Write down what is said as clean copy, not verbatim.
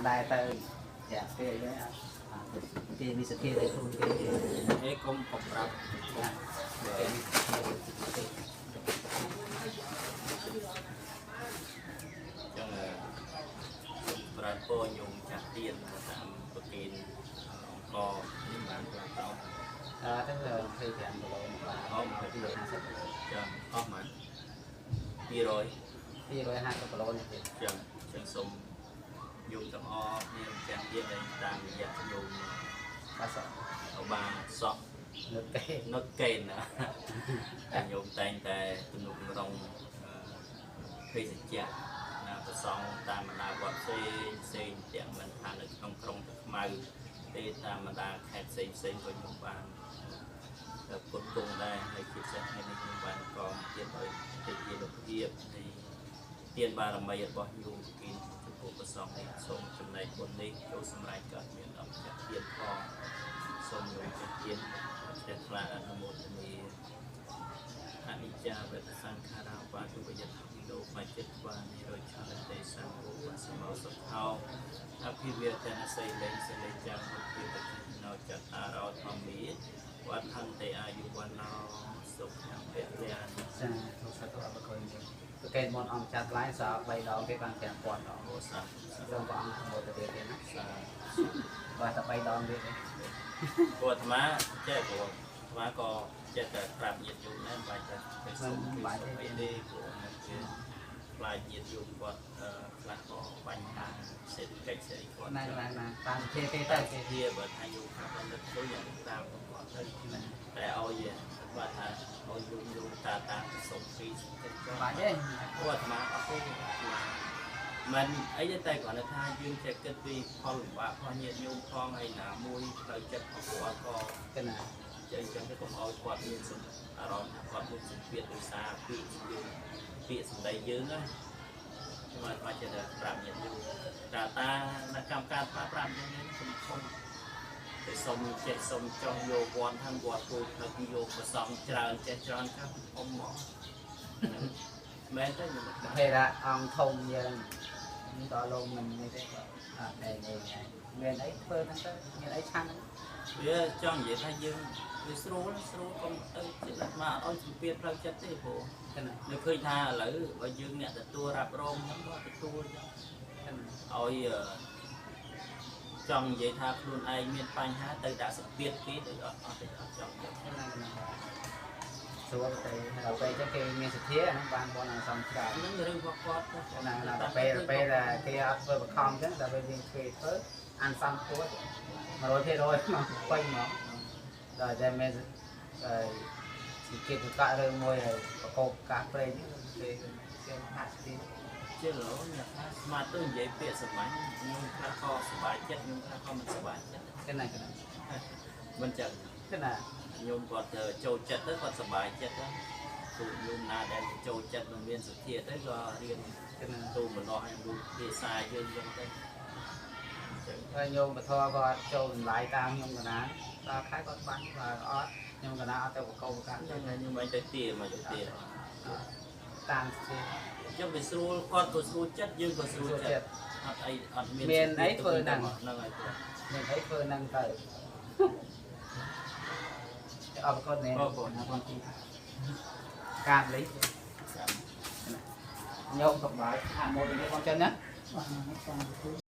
ដែរទៅចាគេអីគេមានសទ្ធាទៅខ្លួនគេ អេកុំកុំប្រាប់ ណាគេមានសទ្ធាទៅ ចឹងសូមប្រាថ្នាញោមចាស់ទៀនតាមប្រគេនអង្គនេះបានខ្លះតោ អឺទៅ25គីឡូបាទ250គីឡូ ចឹងអស់ហ្មង200 250គីឡូនេះទៀត ចឹងចឹងសូមញោមទាំងអស់គ្នាចាស់ទៀនតាមរយៈញោម បាទសក់ បាសក់ នឹកគេ នឹកកេនណាតែញោមតែងតែទំនុកម្រងភេសជ្ជៈណាប្រសងតាមបណ្ដាវត្តផ្សេងផ្សេងទាំងមិនថានៅក្នុងក្រុងតាខ្មៅទេតាមបណ្ដាខេត្តផ្សេងផ្សេងក៏ញោមបានពុតគង់ដែរហើយជាពិសេសថ្ងៃនេះញោមបានកងទៀតដោយទេជាលភាពនៃទានបារមីរបស់ញោមគិនចំពោះប្រសងនេះសូមចំណែកបុណ្យនេះចូលសម្រេចកើតមានដល់ចាស់ទានផងសូមញោមចាស់ទាន ជ្រះថ្លាអនុមោទនាអនិច្ចាវតសង្ខារាបាទុវយថវិលោបច្ចិត្វានិរោឆន្ទេសង្ឃោវសមោសុខោអភិវេទនសីលេងសិលេចាំមុខិបច្ចណោចតារោធម្មាវត្ថន្តិអាយុវណ្ណោសុខៈពលៈ សាធុសាធុអបគុណប្រកេនមុនអង្គចាត់ឡាយសក់3ដងគេបាន5000ដង អូសា សូមព្រះអង្គមោទនាទៀតណា សា បាទតែ3ដងទៀតទេ ព្រោះអាត្មាចេះព្រោះអាត្មាក៏ចេះតែប្រាប់ញាតិញោមដែរមិនបាច់តែទៅសុំគេសុំអីទេព្រោះហ្នឹងគេខ្លាចញាតិញោមគាត់ខ្លះក៏បញ្ហាសេដ្ឋកិច្ចស្អីគាត់ ណាណាណាតាមគេគេទៅគេ ធាបើថាញោមថាបណ្ឌិតជួយយ៉ាងតាមគាត់ទៅ ណា តែឲ្យបើថាឲ្យញោមញោមតាតាមសុំពីសេដ្ឋកិច្ច បាច់ទេ ព្រោះអាត្មាអត់ទេមិនអីទេតែគ្រាន់តែថាយើងចេះគិតពីផលលំបាករបស់ញាតិញោមផងហើយណាមួយផ្លូវចិត្តរបស់គាត់ក៏ កណា ចឹងចឹងទៅកុំឲ្យគាត់មានអារម្មណ៍ថាគាត់មានសម្ពាធដោយសារពាក្យយើងពាក្យសម្ដីយើងណាខ្ញុំអត់បាច់ចេះតែប្រាប់ញាតិញោមតាតានៅកម្មការប្រាប់ញាតិញោមខ្ញុំខំទៅសុំចេះសុំចង់យកវត្តខាងវត្តគោផ្លឹកយកប្រសងច្រើនចេះច្រើនខាងអ៊ំមកមែនទេខ្ញុំ ភេរៈអង្គធំយើងដល់លោកមិននេះទេគាត់អត់ដែរនេះមានអីធ្វើហ្នឹងទៅមានអីឆាន់ហ្នឹង វាចង់និយាយថាយើងវាស្រួលស្រួលកុំទៅចិត្តមកឲ្យសម្ពាធផ្លូវចិត្តទេព្រោះ កណា នៅឃើញថាឥឡូវបើយើងអ្នកទទួលរ៉ាប់រងហ្នឹងក៏ទទួលចឹង កណា ឲ្យចង់និយាយថាខ្លួនឯងមានបញ្ហាទៅដាក់សម្ពាធគេទៅអត់អត់ទេអត់ចង់ចឹង កណាកណាស្រួលទៅដល់ពេលចឹងគេមានសទ្ធាហ្នឹងបានបនអសង្ច្រើន ហ្នឹងរឿងរបស់គាត់ កណាដល់ពេលពេលដែលគេអត់ធ្វើបខំចឹងដល់ពេលយើងធ្វើធ្វើអានសំគួត100%មកពេញមកដល់តែមានអឺសង្កេតកៈរឿងមួយហើយប្រកបការព្រេងគេគេហាក់ស្ទី ជាលោអ្នកខ្លះស្មាតទៅនិយាយពាក្យសាមញ្ញខ្ញុំខ្លះក៏សប្បាយចិត្តខ្ញុំខ្លះក៏មិនសប្បាយចិត្ត កណាកណា មិនចឹង កណា ញោមគាត់ចូលចិត្តទៅគាត់សប្បាយចិត្តទៅទូញោមណាដែលចូលចិត្តនឹងមានសទ្ធាទៅក៏រៀនក ណា ទូមនោះឲ្យរូបភាសាយើងចឹងទៅចឹង ហើយញោមពធគាត់ចូលតម្លៃតាមខ្ញុំកណាដល់ខែគាត់បាញ់បើអត់ខ្ញុំកណាអត់ទៅបកបកា ហ្នឹងហើយខ្ញុំអញទៅទាមកទៅទា តាមជា អញ្ចឹងវាស្រួលគាត់ក៏ស្រួលចិត្តយើងក៏ស្រួលចិត្តអត់អីអត់មាន មានអីធ្វើហ្នឹង ហ្នឹងហើយ មានអីធ្វើហ្នឹងទៅអរគុណនេះ អរគុណ អរគុណការលីញោមសុខបាយអាមួយនេះបងចិនណា បាទ